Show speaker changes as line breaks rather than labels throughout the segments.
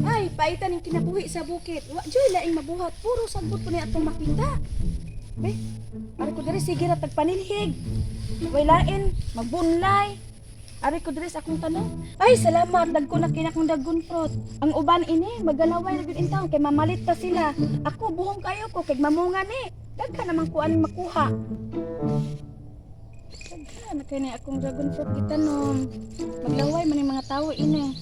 Ay, paitan yung kinabuhi sa bukid. Wa joy laing mabuhat, puro sagbot po ni atong makita. Be, ari ko diri sige ra tagpanilhig. Way lain, magbunlay. Ari ko diri sa akong tanong. Ay, salamat dagko na kinakong dagon fruit. Ang uban ini magalaway ra gyud intawon kay mamalit pa sila. Ako buhong kayo ko kay mamunga ni. Daghan naman ko aning makuha. Daghan na kay ni akong dragon fruit gitanom. Maglaway man yung mga tao ini.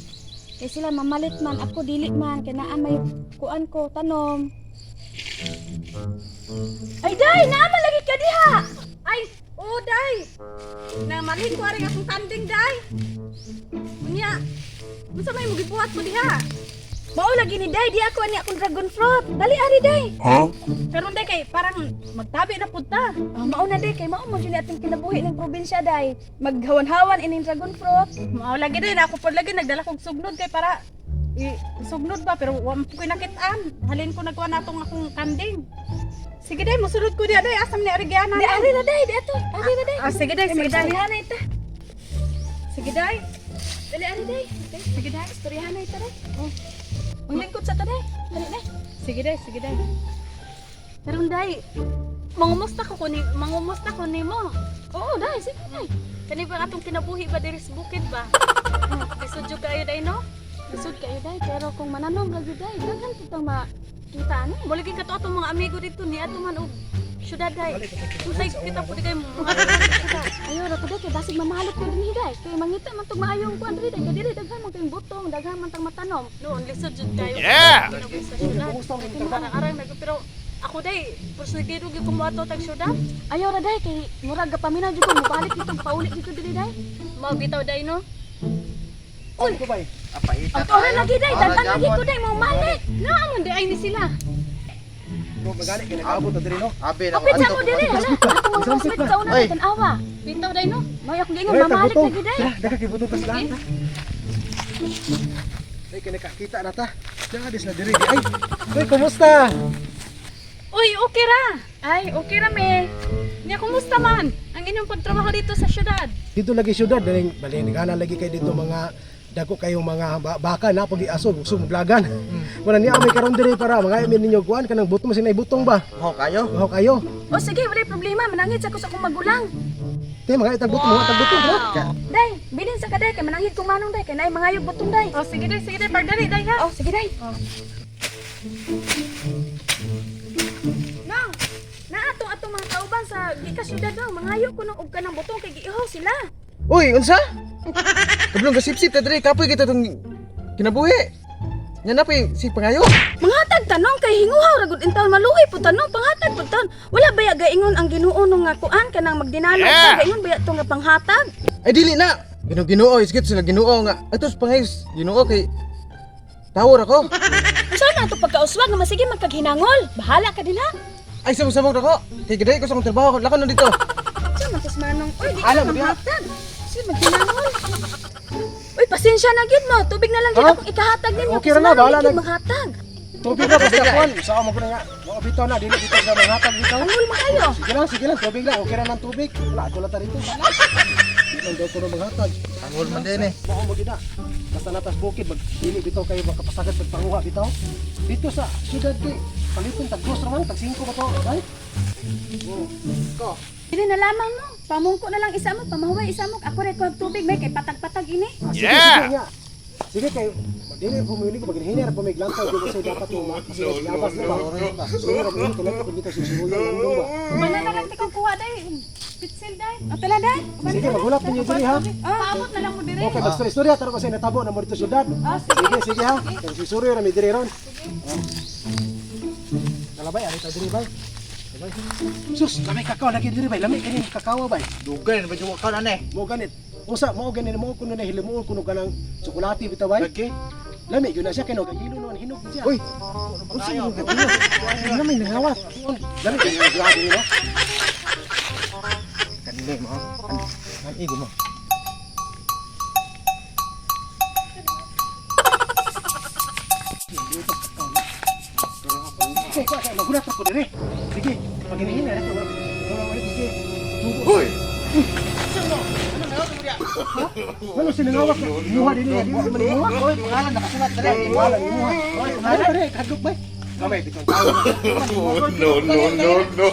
Kay sila mamalit man, ako dili man, kay naa may kuan ko, tanom. Ay day, naa man lagi ka diha.
Ay, oo day. Namalhin ko aring akong kanding day. Unya, unsa may mugibuhat mo diha?
Mao lagi ni day, di ako ani akong dragon fruit. Dali ari day.
Karon day kay parang magtabi na pud ta.
Ah, mao na day kay mao mo jud ni atong kinabuhi ng probinsya day. Maghawan-hawan ining dragon fruit.
Mao lagi day na ako pod lagi nagdala kog sugnod kay para i sugnod ba pero wa man ko nakitaan. Halin ko nagkuha natong akong kanding. Sige day, mosulod ko diha day. Asa man ni Arigiana?
Di ari na day, di ato. Ari na day.
Ah, sige day,
Kay
sige day.
magstoryahan na ita.
Sige day.
Dali ari day. Day,
Sige day.
Istoryahan na ita day. Oh. Maglingkod sa ta day. Dali na.
Sige day, sige day. Karon day, mangumusta ko nimo.
Oo day, sige day.
Kani ba atong kinabuhi ba diri sa bukid ba? Lisod jud kayo day no?
Lisod kayo day, pero kung mananom ra gyud day, daghan pud tang makita ani.
Muli kay kato atong mga amigo dito ni ato man og syudad day. Unsay kita pud kay mga syudad.
Ayo ra ko day kay basig mamahalot ko dinhi day. Kay mangita man tog maayong kuan diri day, kay diri daghan man kayong butong, daghan man tang matanom.
Noon lisod jud kayo.
Yeah!
Kinabuhi sa syudad. Arang-arang nag pero ako day porsigido gyud ko moadto tag syudad.
Ayaw ra day kay murag gapaminaw jud ko mobalik dito pauli dito diri day.
Mao bitaw day no.
Uy, ko bay.
Ang tuoran lagi day, dandan lagi ko day mo malik.
Naa man di ay ni sila.
Ko magani kay nakaabot na diri no.
Abi na
Kapit sa mo diri hala. Ako mga classmate sa una
Ay.
tan-awa.
Bitaw day no.
May akong giingon
Ay,
mamalik
tagbutong.
lagi day.
Tara, daghan kay butong tas lahat. Ay, kay nakakita na ta. Naa na diri. Ay, ay, kumusta?
Uy, okay ra.
Ay, okay ra me.
Nya kumusta man ang inyong pagtrabaho dito sa syudad?
Dito lagi syudad daling bali nagana lagi kay dito mga dako kayong mga baka na pag iaso gusto mo blagan. Wala niya may karon diri para mga amin ninyo kuan kanang butong sinay butong ba.
Ho kayo.
Ho kayo.
O sige, wala problema, manangit sa ko sa akong magulang.
Te mga itag butong, mga itag butong bro.
Day, bilin sa ka day kay manangit kong manong day kay naay mangayog butong day.
Oh, sige day, sige day, pagdali day ha.
Oh, sige day. Nang, naa atong atong mga kauban sa gikas syudad daw, mangayo ko nung og kanang butong kay giihaw sila.
Uy, unsa? Kablong gasipsip ta diri kapoy kita tong kinabuhi. Nya na pay si pangayo.
Manghatag tanong kay hinguhaw ra gud intawon maluhi pud tanong panghatag pud taon. Wala baya gaingon ang Ginoo nung nga kuan kanang magdinalo
Yeah!
yeah! Gaingon baya to nga panghatag.
Ay dili na. Ginoo Ginoo, isgit sila Ginoo nga. Atos pangayo Ginoo kay tawo ra ko.
Unsa na ato pagkauswag nga masige magkaghinangol? Bahala ka dinha.
Ay sabog-sabog ra ko. Kay giday ko sa akong trabaho, lakon na dito.
Sa man tas manong, oy di ka
Alam mo diha.
manghatag. Sige maghinangol. Uy, pasensya na gyud mo. Tubig na lang gyud
Ha?
akong ikahatag ninyo.
Okay ra na,
Kasi
bahala
manong di gyud
na.
Manghatag.
Tubig na basta kuan. Sa mo ko na nga. Mga bitaw na dili dito sa mga hatag bitaw.
Angol mo kayo.
Sige lang, tubig lang. Okay ra ng tubig. Wala ko lang ta rito. Di lang daw ko na maghatag.
Angol man din eh.
Mao mo gid na. Basta natas bukid mag dili bitaw kayo makapasagad pagpanguha bitaw. Dito sa syudad kay paliton tag dos ra man, tag 5 ba to, bay? Oh. Ko.
Dili na lamang mo. Pamungko na lang isa mo, pamahuway isa mo. Ako rin kuhag tubig, may kay patag-patag ini.
Ah, sige,
Yeah!
sige nga. Sige kay dili po muli ko maghinhi ra po may lantaw gyud kasi dapat mo kasi labas na ba. Sige ra mo tulad ko dito sa sibuya landong ba.
Wala na lang tikong kuha day. Pitsil day.
O tala day.
Sige magulat ninyo diri ha.
Paabot na lang mo diri.
Okay, basta istorya taro kasi natabo na mo dito syudad. Sige, sige ha. Kay si Suryo ra mi diri ron. Kalabay, ari ta diri bay. Bay. Sus, lamay kakao lagi diri bay. Lamay kini kakao bay.
Dugay na ba juwa ka na eh.
Mo ganit. Usa mo ganit mo kuno na hilimuon kuno kanang tsokolate bitaw bay.
Okay.
Lami gyud na siya kay nagahilo noon hinog siya.
Uy, unsa mo gagawin? Lamay nangawat.
Lami kay nagahilo diri no.
Kanile mo. An igo mo.
kay kuha kay magulat ko dire. Sige, paginihin na ko. Sige.
Hoy!
Ano sinangawak na? Imuha din niya, dili man imuha.
Oy, pangalan nakasulat dere.
Pangalan imuha. Oy, pangalan dire, kadlok bay. Gamay bitong tao.
No, no, no, no.